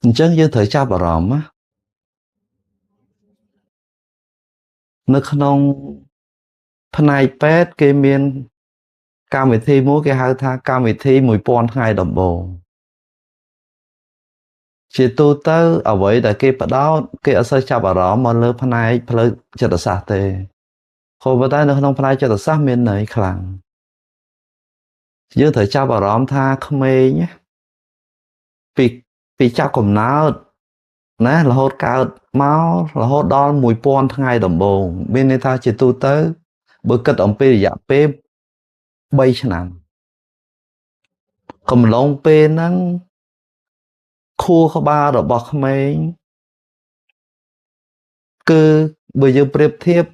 អញ្ចឹងយើងត្រូវចាប់អារម្មណ៍ណានៅក្នុងផ្នែកពេទ្យគេមានកម្មវិធីមួយគេហៅថាកម្មវិធី1000ថ្ងៃដំបូងជាទូទៅអ្វីដែលគេផ្ដោតគេអត់សូវចាប់អារម្មណ៍មកលើផ្នែកផ្លូវចិត្តសាស្ត្រទេក៏ប៉ុន្តែនៅក្នុងផ្នែកចិត្តសាស្ត្រមានន័យខ្លាំងយើងត្រូវចាប់អារម្មណ៍ថាក្មេងពីចាប់កំណើតណារហូតកើតមករហូតដល់1000ថ្ងៃដំបូងមានន័យថាជាទូទៅបើគិតអំពីរយៈពេល3ឆ្នាំកំឡុងពេលហ្នឹងខួរក្បាលរបស់ក្មេងគឺបើយើងប្រៀបធៀប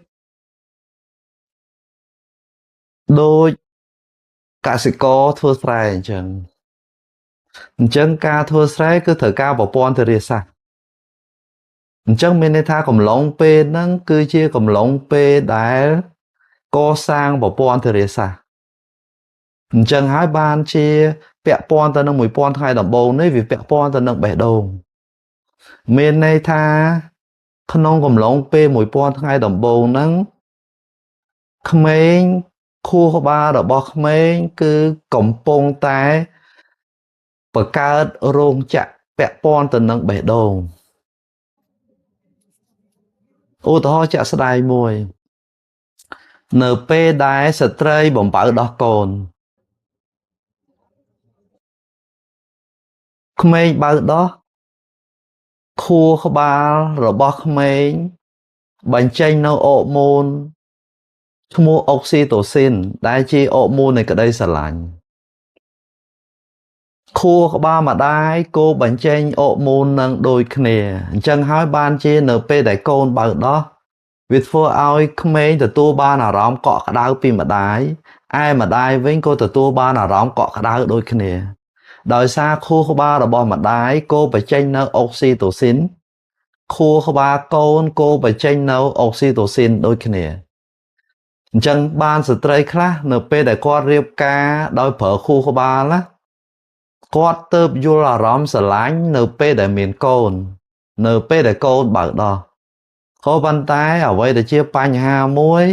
ដូចកសិករធ្វើស្រែអញ្ចឹងការធ្វើស្រែគឺត្រូវការប្រព័ន្ធធារាសាស្ត្រអញ្ចឹងមានន័យថាកំឡុងពេលហ្នឹងគឺជាកំឡុងពេលដែលកសាងប្រព័ន្ធធារាសាស្ត្រអញ្ចឹងហើយបានជាពាក់ព័ន្ធទៅនឹង1000ថ្ងៃដំបូងនេះវាពាក់ព័ន្ធទៅនឹងបេះដូងមានន័យថាក្នុងកំឡុងពេល1000ថ្ងៃដំបូងហ្នឹងក្មេងខួរក្បាលរបស់ក្មេងគឺកំពុងតែបង្កើតរោងចក្រពាក់ព័ន្ធទៅនឹងបេះដូងឧទាហរណ៍ជាក់ស្ដែងមួយនៅពេលដែលស្ត្រីបំពៅដោះកូនក្មេងបើដោះខួរក្បាលរបស់ក្មេងបញ្ចេញនៅអរម៉ូនឈ្មោះអុកស៊ីតូស៊ីនដែលជាអរម៉ូននៃក្តីស្រឡាញ់ខួរក្បាលម្ដាយគោបញ្ចេញអរម៉ូននឹងដូចគ្នាអញ្ចឹងហើយបានជានៅពេលដែលកូនបើដោះវាធ្វើឲ្យក្មេងទទួលបានអារម្មណ៍កក់ក្ដៅពីម្ដាយឯម្ដាយវិញក៏ទទួលបានអារម្មណ៍កក់ក្ដៅដូចគ្នាដោយសារខួរក្បាលរបស់ម្ដាយគោបញ្ចេញនៅអុកស៊ីតូស៊ីនខួរក្បាលកូនគោបញ្ចេញនៅអុកស៊ីតូស៊ីនដូចគ្នាអញ្ចឹងបានស្ត្រីខ្លះនៅពេលដែលគាត់រៀបការដោយប្រើខួរក្បាលណាគាត់ទៅយល់អារម្មណ៍ស្រឡាញ់នៅពេលដែលមានកូននៅពេលដែលកូនបើកដោះក៏ប៉ុន្តែអ្វីដែលជាបញ្ហាមួយ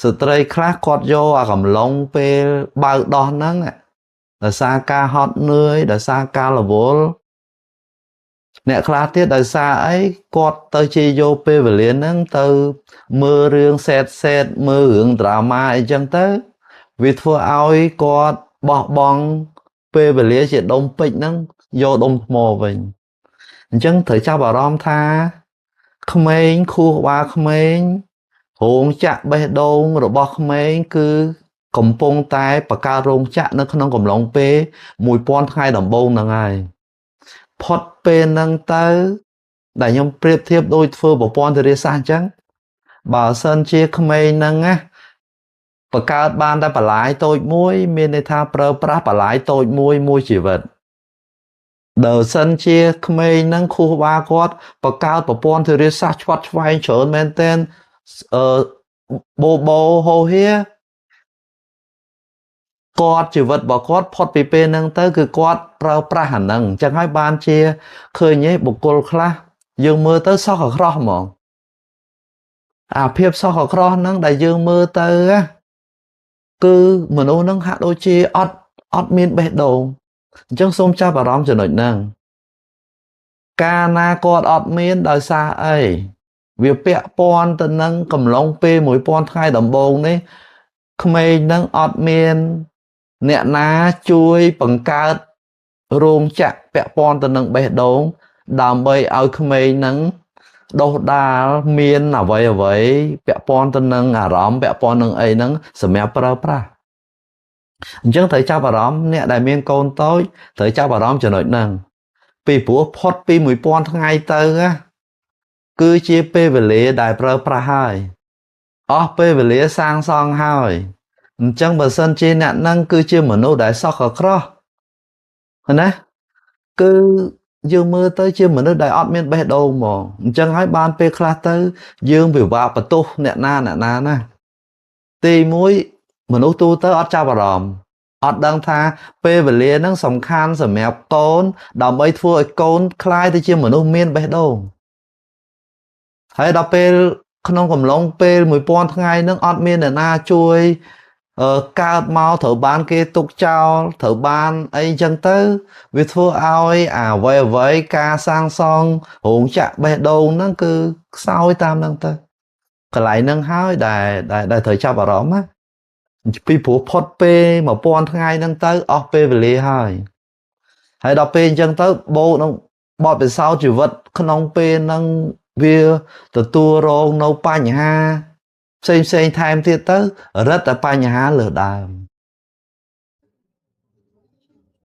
ស្ត្រីខ្លះគាត់យកអាកំឡុងពេលបើកដោះហ្នឹងដោយសារការហត់នឿយដោយសារការរវល់អ្នកខ្លះទៀតដោយសារអីគាត់ទៅជាយកពេលវេលាហ្នឹងទៅមើលរឿងសេតសេតមើលរឿងដ្រាម៉ាអីចឹងទៅវាធ្វើឲ្យគាត់បោះបង់ពេលវេលាជាដុំពេជ្រហ្នឹងយកដុំថ្មវិញអញ្ចឹងត្រូវចាប់អារម្មណ៍ថាក្មេងខួរក្បាលក្មេងរោងចក្របេះដូងរបស់ក្មេងគឺកំពុងតែបង្កើតរោងចក្រនៅក្នុងកំឡុងពេល1000ថ្ងៃដំបូងហ្នឹងហើយផុតពេលហ្នឹងទៅដែលខ្ញុំប្រៀបធៀបដូចធ្វើប្រព័ន្ធធារាសាស្ត្រអញ្ចឹងបើសិនជាក្មេងហ្នឹងណាបង្កើតបានតែបន្លាយតូចមួយមានន័យថាប្រើប្រាស់បន្លាយតូចមួយមួយជីវិតបើសិនជាក្មេងហ្នឹងខួរក្បាលគាត់បង្កើតប្រព័ន្ធធារាសាស្ត្រឆ្វាត់ឆ្វែងច្រើនមែនទែនបូបូហូហៀគាត់ជីវិតរបស់គាត់ផុតពីពេលហ្នឹងទៅគឺគាត់ប្រើប្រាស់អាហ្នឹងអញ្ចឹងហើយបានជាឃើញឯបុគ្គលខ្លះយើងមើលទៅសោះអាក្រក់ហ្មងអាភាពសោះអាក្រក់ហ្នឹងដែលយើងមើលទៅណាគឺមនុស្សហ្នឹងហាក់ដូចជាអត់មានបេះដូងអញ្ចឹងសូមចាប់អារម្មណ៍ចំណុចហ្នឹងកាលណាគាត់អត់មានដោយសារអីវាពាក់ព័ន្ធទៅនឹងកំឡុងពេល1000ថ្ងៃដំបូងនេះក្មេងហ្នឹងអត់មានអ្នកណាជួយបង្កើតរោងចក្រពាក់ព័ន្ធទៅនឹងបេះដូងដើម្បីឲ្យក្មេងហ្នឹងដុះដាលមានអ្វីអ្វីពាក់ព័ន្ធទៅនឹងអារម្មណ៍ពាក់ព័ន្ធនឹងអីហ្នឹងសម្រាប់ប្រើប្រាស់អញ្ចឹងត្រូវចាប់អារម្មណ៍អ្នកដែលមានកូនតូចត្រូវចាប់អារម្មណ៍ចំណុចហ្នឹងពីព្រោះផុតពី1000ថ្ងៃទៅណាគឺជាពេលវេលាដែលប្រើប្រាស់ហើយអស់ពេលវេលាសាងសង់ហើយអញ្ចឹងបើសិនជាអ្នកហ្នឹងគឺជាមនុស្សដែលសោះកក្រោះណាគឺយើងមើលទៅជាមនុស្សដែលអត់មានបេះដូងហ្មងអញ្ចឹងហើយបានពេលខ្លះទៅយើងពិបាកបន្ទោសអ្នកណាអ្នកណាណាទីមួយមនុស្សទូទៅអត់ចាប់អារម្មណ៍ អត់ដឹងថាពេលវេលាហ្នឹងសំខាន់សម្រាប់កូនដើម្បីធ្វើឲ្យកូនក្លាយទៅជាមនុស្សមានបេះដូងហើយដល់ពេលក្នុងកំឡុងពេល1000ថ្ងៃហ្នឹងអត់មានអ្នកណាជួយកើតមកត្រូវបានគេទុកចោលត្រូវបានអីចឹងទៅវាធ្វើឲ្យអាអ្វីអ្វីការសាងសង់រោងចក្របេះដូងហ្នឹងគឺខ្សោយតាមហ្នឹងទៅកន្លែងហ្នឹងហើយដែលដែលត្រូវចាប់អារម្មណ៍ណាពីព្រោះផុតពេល1000ថ្ងៃហ្នឹងទៅអស់ពេលវេលាហើយហើយដល់ពេលអញ្ចឹងទៅបូកនឹងបទពិសោធន៍ជីវិតក្នុងពេលហ្នឹងវាទទួលរងនៅបញ្ហាផ្សេងផ្សេងថែមទៀតទៅរឹតតែបញ្ហាលើដើម។